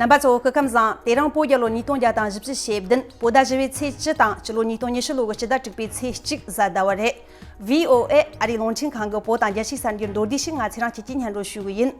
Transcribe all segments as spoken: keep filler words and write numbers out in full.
རྣམ་པ་ཚོ་སྐུ་ཁམས་བཟང་། དེ་རིང་བོད་རྒྱལ་ལོ་ཉིས་སྟོང་བརྒྱ་དང་བཞི་བཅུ་ཞེ་བདུན། བོད་ཟླ་བཞི་པའི་ཚེས་བཅུ་དང་སྤྱི་ལོ་ཉིས་སྟོང་ཉི་ཤུ་ལོ་གི་སྤྱི་ཟླ་དྲུག་པའི་ཚེས་གཅིག་གཟའ་ཟླ་བ་རེད། བྷི་ཨོ་ཨེ་ཨ་རིའི་རླུང་འཕྲིན་ཁང་གི་བོད་དང་རྒྱལ་སྤྱིའི་གསར་འགྱུར་མདོར་བསྡུས་ཤིག་ང་ཚེ་རིང་སྐྱིད་ཀྱིས་སྙན་སྒྲོན་ཞུ་གི་ཡིན།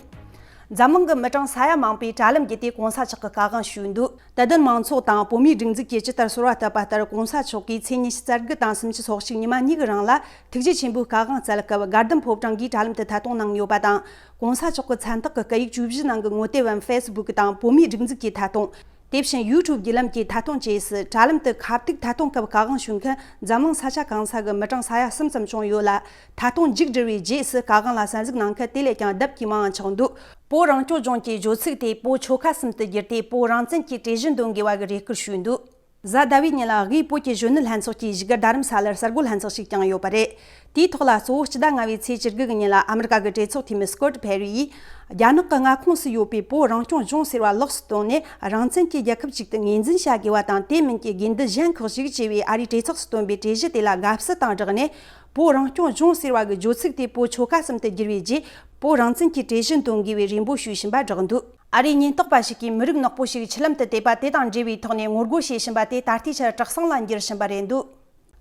འཛམ་གླིང་གི་མི་གྲངས་ས་ཡ་མང་པོས་དྲ་ལམ་བརྒྱུད་དེ་གོང་ས་མཆོག་གི་བཀའ་དབང་ཞུས་འདུག་དད་ལྡན་མང་ཚོགས་དང་བོད་མིའི་སྒྲིག་འཛུགས་ཀྱིས་ཇི་ལྟར་གསོལ་བ་བཏབ་པ་ལྟར། གོང་ས་མཆོག་གིས་ཚེས་ཉི་ཤུ་རྩ་དགུ་དང་སུམ་ཅུ་སོ་གཅིག་ཉི་མ་གཉིས་ཀྱི་རིང་ལ་ཐུགས་རྗེ་ཆེན་པོའི་བཀའ་དབང་སྩལ་སྐབས། དགའ་ལྡན་ཕོ་བྲང་གིས་དྲ་ལམ་དུ་ཐད་གཏོང་གནང་ཡོད་པ་དང་། གོང་ས་མཆོག་གི་མཚན་རྟགས་ཀྱི་སྐད་ཡིག་བཅུ་བཞི་ནང་གི་ངོ་དེབ་བམ་ཕེ་སི་བུག་དང་བོད་མིའི་སྒྲིག་འཛུགས་ཀྱི་ཐད་གཏོང་། དེ་བཞིན་ཡུ་ཊུབ་བརྒྱུད་ལམ་གྱི་ཐད་གཏོང་བཅས་སུ། དྲ་ལམ་དུ་ཁ་ཐུག་ཐད་གཏོང་སྐབས་བཀའ་དབང་ཞུ་མཁན་འཛམ་གླིང་ས་ཆ་གང་ས་གི་མི་གྲངས་ས་ཡ་གསུམ་ཙམ་བྱུང་ཡོད་ལ། ཐད་གཏོང་མཇུག་བསྒྲིལ་བའི་རྗེས་སུ་བཀའ་དབང་ལ་གསན་གཟིགས་གནང་མཁན་དེ་ལས་ཀྱང་ལྡབ་ཀྱིས་མང་བ་ཆགས་འདུག་བོད་རང་སྐྱོང་ལྗོངས་ཀྱི་བརྗོད་ཚིག་དེ་བོད་ཆོལ་ཁ་གསུམ་དུ་བསྒྱུར་ཏེ། བོད་རང་བཙན་གྱི་གྲོས་གཞི་འདོན་དགོས་པ་གི་རེ་སྐུལ་ཞུས་འདུག་གཟའ་ཟླ་བའི་ཉིན་ལ་དབུས་བོད་ཀྱི་གཞོན་ནུ་ལྷན་ཚོགས་ཀྱིས་བཞུགས་སྒར་རྡ་རམ་ས་ལར་གསར་འགོད་ལྷན་ཚོགས་ཤིག་བསྐྱངས་ཡོད་པ་རེད། དེའི་ཐོག་ལ་གཙོ་བོ་སྤྱི་ཟླ་ལྔ་པའི་ཚེས་བཅུ་དགུ་གི་ཉིན་ལ་ཨ་མི་རི་ཀ་གི་གྲོས་ཚོགས་འཐུས་མི་སྐོད་ཕེ་རི་ཡིས། རྒྱ་ནག་གི་མངའ་ཁོངས་སུ་ཡོད་པའི་བོད་རང་སྐྱོང་ལྗོངས་ཟེར་བ་ལོགས་སུ་བཏོན་ནས། རང་བཙན་གྱི་རྒྱལ་ཁབ་ཅིག་ཏུ་ངོས་འཛིན་བྱ་དགོས་པ་དང་། དེ་མིན་གྱི་དགོས་འདུན་གཞན་ཁག་ཞིག་ཅེས་པའི་ཨ་རིའི་གྲོས་ཚོགས་སུ་བཏོན་པའི་གྲོས་གཞི་དེ་ལ་དགའ་བསུ་དང་སྦྲགས་ནས། བོད་རང་སྐྱོང་ལྗོངས་ཟེར་བ་གི་བརྗོད་ཚིག་དེ་བོད་ཆོལ་ཁ་གསུམ་དུ་བསྒྱུར་བའི་རྗེས། བོད་རང་བཙན་གྱི་གྲོས་གཞི་འདོན་དགོས་པའི་རེ་འབོད་ཞུས་བཞིན་པ་བསྒྲགས་འདུག་ཨ་རིའི་ཉེན་རྟོག་པ་ཞིག་གིས་མི་རིགས་ནག་པོ་ཞིག་ཆུ་ལམ་དུ་དེད་པ་དེ་དང་འབྲེལ་བའི་ཐོག་ནས་ངོ་རྒོལ་བྱེད་བཞིན་པ་དེ་ད་ལྟའི་ཆར་དྲག་ཟིང་ལ་འགྱུར་བཞིན་པ་རེད་འདུག་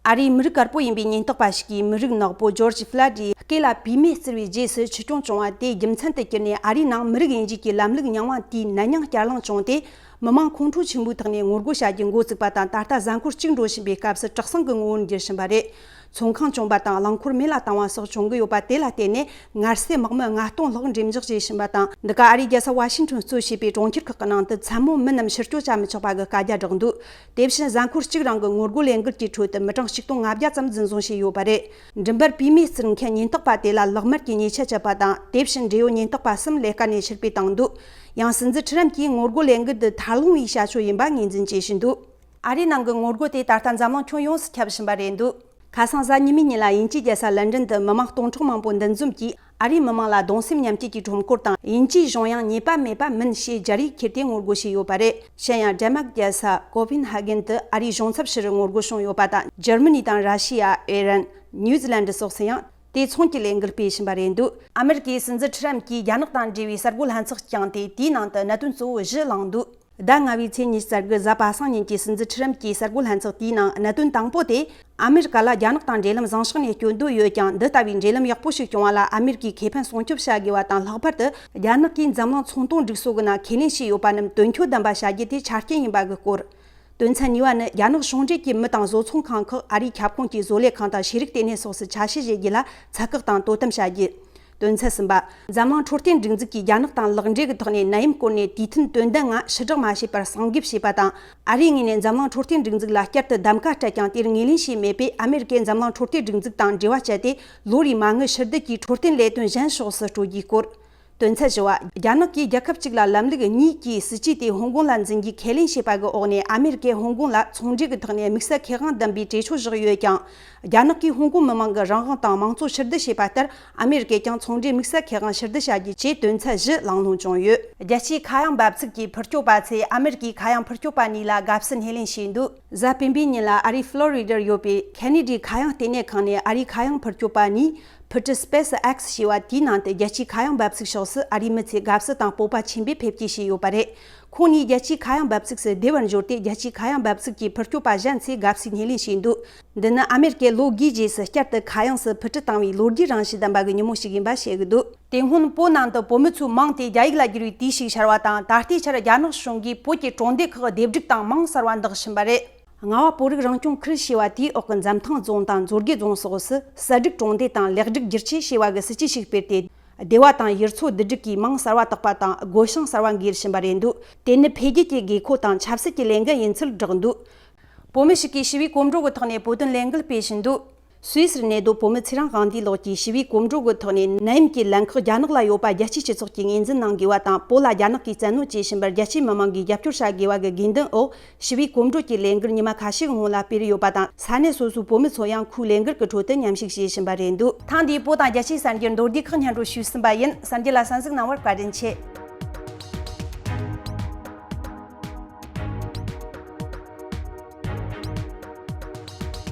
ཨ་རིའི་མི་རིགས་དཀར་པོ་ཡིན་པའི་ཉེན་རྟོག་པ་ཞིག་གིས་མི་རིགས་ནག་པོ་ཇོར་ཇི་ཕླ་ཌི་ཡི་སྐེ་ལ་བུད་མེད་བཙིར་བའི་རྗེས་སུ་འཆི་སྐྱོན་བྱུང་བ་དེའི་རྒྱུ་མཚན་དུ་གྱུར་ནས། ཨ་རིའི་ནང་མི་རིགས་དབྱེ་འབྱེད་ཀྱི་ལམ་ལུགས་རྙིང་བ་དེའི་ནད་རྙིང་བསྐྱར་ལངས་བྱུང་སྟེ། མི་མང་ཁོང་ཁྲོ་ཆེན་པོའི་ཐོག་ནས་ངོ་རྒོལ་བྱ་རྒྱུ་འགོ་བཙུགས་པ་དང་། ད་ལྟ་གཟའ་འཁོར་གཅིག་འགྲོ་བཞིན་པའི་སྐབས་སུ་དྲག་ཟིང་གི་ངོ་བོར་འགྱུར་བཞིན་པ་རེད། ཚོང་ཁང་བཅོམ་པ་དང་རླངས་འཁོར་མེ་ལ་བཏང་བ་སོགས་བྱུང་གི་ཡོད་པ་དེ་ལ་བརྟེན་ནས། མངར་ཟས་དམག་མི་ལྔ་སྟོང་ལྷག་འགྲེམས་འཇོག་བྱས་བཞིན་པ་དང་། འདི་ག་ཨ་རིའི་རྒྱལ་ས་ཝ་ཤིང་ཊོན་གཙོ་བྱས་པའི་གྲོང་ཁྱེར་ཁག་གི་ནང་དུ་མཚན་མོ་མི་རྣམས་ཕྱིར་སྐྱོད་བྱ་མི་ཆོག་པ་གི་བཀའ་རྒྱ་བསྒྲགས་འདུག་དེ་བཞིན་གཟའ་འཁོར་གཅིག་རིང་གི་ངོ་རྒོལ་ལས་འགུལ་གྱི་ཁྲོད་དུ་མི་གྲངས་ཆིག་སྟོང་ལྔ་བརྒྱ་ཙམ་འཛིན་བཟུང་བྱས་ཡོད་པ་རེད། མགྲིན་པར་བུད་མེད་བཙིར་མཁན་ཉེན་རྟོག་པ་དེ་ལ་ལག་དམར་གྱི་ཉེས་ཆད་བཅད་པ་དང་། དེ་བཞིན་འབྲེལ་ཡོད་ཉེན་རྟོག་པ་གསུམ་ལས་ཀ་ནས་ཕྱིར་འབུད་བཏང་འདུག་ཡང་སྲིད་འཛིན་ཁྲི་རམ་གྱིས་ངོ་རྒོལ་ལས་འགུལ་འདི་མཐར་ལྷུང་བའི་བྱ་སྤྱོད་ཡིན་པ་ངོས་འཛིན་བྱེད་བཞིན་འདུག་ཨ་རིའི་ནང་གི་ངོ་རྒོལ་དེ་ད་ལྟ་འཛམ་གླིང་ཁྱོན་ཡོངས་སུ་ཁྱབ་བཞིན་པ་རེད་འདུག་ཁ་སང་གཟའ་ཉི་མའི་ཉིན་ལ་དབྱིན་ཇིའི་རྒྱལ་ས་ལན་ཀྲན་དུ་མི་མང་སྟོང་ཕྲག་མང་པོ་འདུ་འཛོམས་ཀྱིས། ཨ་རིའི་མི་མང་ལ་གདུང་སེམས་མཉམ་སྐྱེད་ཀྱི་ཁྲོམ་སྐོར་དང་། དབྱིན་ཇིའི་གཞུང་དབྱངས་ཉེས་པ་མེད་པ་མིན་ཞེས་སྦྱར་ཡིག་ཁྱེར་ཏེ་ངོ་རྒོལ་བྱས་ཡོད་པ་རེད། གཞན་ཡང་ཌེན་མཱག་རྒྱལ་ས་ཀོ་པེན་ཧ་གེན་དུ་ཨ་རིའི་གཞུང་ཚབ་ཕྱིར་ངོ་རྒོལ་བྱུང་ཡོད་པ་དང་། འཇར་མ་ནི་དང་ར་ཤི་ཡ། ཨི་རན། ནིའུ་ཛི་ལན་སོགས་སུ་ཡང་དེ་མཚུངས་ཀྱི་ལས་འགུལ་སྤེལ་བཞིན་པ་རེད་འདུག་ཨ་མེ་རི་ཀའི་སྲིད་འཛིན་ཁྲི་རམ་གྱིས་རྒྱ་ནག་དང་འབྲེལ་བའི་གསར་འགོད་ལྷན་ཚོགས་བསྐྱངས་ཏེ། དེའི་ནང་དུ་གནད་དོན་གཙོ་བོ་བཞི་གླེང་འདུག་ཟླ་ལྔ་པའི་ཚེས་ཉི་ཤུ་རྩ་དགུ་གཟའ་པ་སངས་ཉིན་གྱི་སྲིད་འཛིན་ཁྲི་རམ་གྱི་གསར་འགོད་ལྷན་ཚོགས་དེའི་ནང་གནད་དོན་དང་པོ་དེ། ཨ་མེ་རི་ཀ་ལ་རྒྱ་ནག་དང་འབྲེལ་ལམ་བཟང་ཕྱོགས་ནས་སྐྱོད་འདོད་ཡོད་ཀྱང་། འདི་ལྟ་བུའི་འབྲེལ་ལམ་ཡག་པོ་ཞིག་བྱུང་བ་ལ་ཨ་མེ་རི་ཀའི་ཁེ་ཕན་སྲུང་སྐྱོབ་བྱ་དགོས་པ་དང་། ལྷག་པར་དུ་རྒྱ་ནག་གིས་འཛམ་གླིང་ཚོང་དོན་སྒྲིག་སྲོལ་གྱི་ནང་ཁས་ལེན་བྱས་ཡོད་པ་རྣམས་དོན་འཁྱོལ་ལྡན་པ་བྱ་རྒྱུ་དེ་ཆ་རྐྱེན་ཡིན་པ་གི་སྐོར། དོན་ཚན་གཉིས་པ་ནི། རྒྱ་ནག་གཞུང་འབྲེལ་གྱི་མི་དང་བཟོ་ཚོང་ཁང་ཁག་ཨ་རིའི་ཁྱབ་ཁོངས་ཀྱི་བཟོ་ལས་ཁང་དང་ཤེས་རིག་ལྟེ་གནས་སོགས་སུ་ཆ་ཤས་བཞེས་རྒྱུ་ལ་ཚད་བཀག་དང་དོ་དམ་བྱ་རྒྱུ། དོན་ཚན་གསུམ་པ། འཛམ་གླིང་འཕྲོད་བསྟེན་སྒྲིག་འཛུགས་ཀྱིས་རྒྱ་ནག་དང་ལག་འབྲེལ་གྱི་ཐོག་ནས་ནད་ཡམས་སྐོར་ནས་དུས་མཐུན་དོན་ལྡན་ངང་ཕྱིར་བསྒྲགས་མ་བྱས་པར་གསང་འགེབས་བྱས་པ་དང་། ཨ་རིའི་ངོས་ནས་འཛམ་གླིང་འཕྲོད་བསྟེན་སྒྲིག་འཛུགས་ལ་བསྐྱར་དུ་གདམ་ཀ་སྤྲད་ཀྱང་། དེར་ངོས་ལེན་བྱས་མེད་པས། ཨ་མེ་རི་ཀས་འཛམ་གླིང་འཕྲོད་བསྟེན་སྒྲིག་འཛུགས་དང་འབྲེལ་བ་བཅད་དེ། ལོ་རེའི་མ་དངུལ་ཕྱིར་བསྡུ་གྱིས་འཕྲོད་བསྟེན་ལས་དོན་གཞན་ཕྱོགས་སུ་སྤྲོད་རྒྱུའི་སྐོར། དོན་ཚན་བཞི་པ། རྒྱ་ནག་གིས་རྒྱལ་ཁབ་གཅིག་ལ་ལམ་ལུགས་གཉིས་ཀྱི་སྲིད་ཇུས་དེ་ཧོང་ཀོང་ལ་འཛིན་རྒྱུའི་ཁས་ལེན་བྱས་པ་གི་འོག་ནས། ཨ་མེ་རི་ཀས་ཧོང་ཀོང་ལ་ཚོང་འབྲེལ་གྱི་ཐོག་ནས་དམིགས་བསལ་ཁེ་དབང་ལྡན་པའི་གྲོས་ཆོད་བཞག་ཡོད་ཀྱང་། རྒྱ་ནག་གིས་ཧོང་ཀོང་མི་མང་གི་རང་དབང་དང་མང་གཙོ་ཕྱིར་བསྡུ་བྱས་པ་ལྟར། ཨ་མེ་རི་ཀས་ཀྱང་ཚོང་འབྲེལ་དམིགས་བསལ་ཁེ་དབང་ཕྱིར་བསྡུ་བྱ་རྒྱུ་བཅས་དོན་ཚན་བཞི་གླེང་སློང་བྱུང་ཡོད། རྒྱལ་སྤྱིའི་ཁ་གཡང་འབབ་ཚིགས་ཀྱི་འཕུར་སྐྱོད་པ་ཚོས་ཨ་མེ་རི་ཀའི་ཁ་གཡང་འཕུར་སྐྱོད་པ་གཉིས་ལ་དགའ་བསུ་སྣེ་ལེན་བྱས་འདུག་གཟའ་སྤེན་པའི་ཉིན་ལ་ཨ་རིའི་ཧྥ་ལོ་རི་ཌར་ཡོད་པའི་ཁེ་ནེ་ཌི་ཁ་གཡང་ལྟེ་གནས་ཁང་ནས། ཨ་རིའི་ཁ་གཡང་འཕུར་སྐྱོད་པ་གཉིས་ཕུ་ཊི་སྤེ་སི་ཨེག་སི་ཞེས་པ་དེའི་ནང་དུ། རྒྱལ་སྤྱིའི་ཁ་གཡང་འབབ་ཚིགས་ཕྱོགས་སུ་ཨ་རིའི་མི་ཚོས་དགའ་བསུ་དང་སྤོབས་པ་ཆེན་པོས་ཕེབས་སྐྱེལ་བྱས་ཡོད་པ་རེད། ཁོང་གཉིས་རྒྱལ་སྤྱིའི་ཁ་གཡང་འབབ་ཚིགས་སུ་བདེ་བར་འབྱོར་ཏེ། རྒྱལ་སྤྱིའི་ཁ་གཡང་འབབ་ཚིགས་ཀྱི་འཕུར་སྐྱོད་པ་གཞན་ཚོས་དགའ་བསུའི་སྣེ་ལེན་བྱས་འདུག་འདི་ནི་ཨ་མེ་རི་ཀས་ལོ་དགུའི་རྗེས་སུ་བསྐྱར་དུ་ཁ་གཡང་སུ་འཕུར་གྲུ་བཏང་བའི་ལོ་རྒྱུས་རང་བཞིན་ལྡན་པ་གི་ཉིན་མོ་ཞིག་ཡིན་པ་བཤད་ཀྱི་འདུག་དེ་སྔོན་བོད་ནང་དུ་བོད་མི་ཚོའི་མིང་དེ་རྒྱ་ཡིག་ལ་བསྒྱུར་བའི་དུས་ཤིག་ཤར་བ་དང་། ད་ལྟའི་ཆར་རྒྱ་ནག་གཞུང་གིས་བོད་ཀྱི་གྲོང་སྡེ་ཁག་སྡེབ་སྒྲིག་དང་མིང་གསར་བ་འདེགས་བཞིན་པ་རེད། རྔ་བ་བོད་རིགས་རང་སྐྱོང་ཁུལ་ཞེས་པ་དེའི་འོག་གི་འཛམ་ཐང་རྫོང་དང་མཛོད་དགེ་རྫོང་སོགས་སུ་གསར་སྒྲིག་གྲོང་སྡེ་དང་ལེགས་སྒྲིག་བསྒྱུར་བཅོས་ཞེས་པ་གི་སྲིད་ཇུས་ཤིག་སྤེལ་ཏེ། སྡེ་བ་དང་ཡུལ་ཚོ་བསྡུ་སྒྲིག་གིས་མིང་གསར་བ་བཏགས་པ་དང་སྒོ་བྱང་གསར་བ་འགེལ་བཞིན་པ་རེད་འདུག་དེ་ནི་འཕེལ་རྒྱས་ཀྱི་དགོས་མཁོ་དང་ཆབ་སྲིད་ཀྱི་ལས་འགན་ཡིན་ཚུལ་བསྒྲགས་འདུག་བོད་མི་ཞིག་གིས་ཞི་བའི་གོམ་བགྲོད་ཀྱི་ཐོག་ནས་བོད་དོན་ལས་འགུལ་སྤེལ་བཞིན་འདུག་སུད་སིར་གནས་སྡོད་བོད་མི་ཚེ་རིང་དབང་འདུས་ལགས་ཀྱིས་ཞི་བའི་གོམ་བགྲོད་ཀྱི་ཐོག་ནས། ནད་ཡམས་ཀྱི་ལན་ཁག་རྒྱ་ནག་ལ་ཡོད་པ་རྒྱལ་སྤྱིའི་སྤྱི་ཚོགས་ཀྱིས་ངོས་འཛིན་གནང་དགོས་པ་དང་། བོད་ལ་རྒྱ་ནག་གིས་བཙན་གནོན་བྱེད་བཞིན་པར་རྒྱལ་སྤྱིའི་མི་མང་གིས་རྒྱབ་སྐྱོར་བྱ་དགོས་པ་གི་དགོས་འདུན་འོག་ཞི་བའི་གོམ་བགྲོད་ཀྱི་ལས་འགུལ་ཉི་མ་ཁ་ཤས་ཀྱི་སྔོན་ལ་སྤེལ་ཡོད་པ་དང་། ས་གནས་སོ་སོའི་བོད་མི་ཚོ་ཡང་ཁོའི་ལས་འགུལ་གྱི་ཁྲོད་དུ་མཉམ་ཞུགས་བྱེད་བཞིན་པ་རེད་འདུག་ཐེངས་འདིའི་བོད་དང་རྒྱལ་སྤྱིའི་གསར་འགྱུར་མདོར་བསྡུས་ཁག་སྙན་སྒྲོན་ཞུས་ཟིན་པ་ཡིན། གསར་འགྱུར་ལ་གསན་གཟིགས་གནང་བར་བཀའ་དྲིན་ཆེ།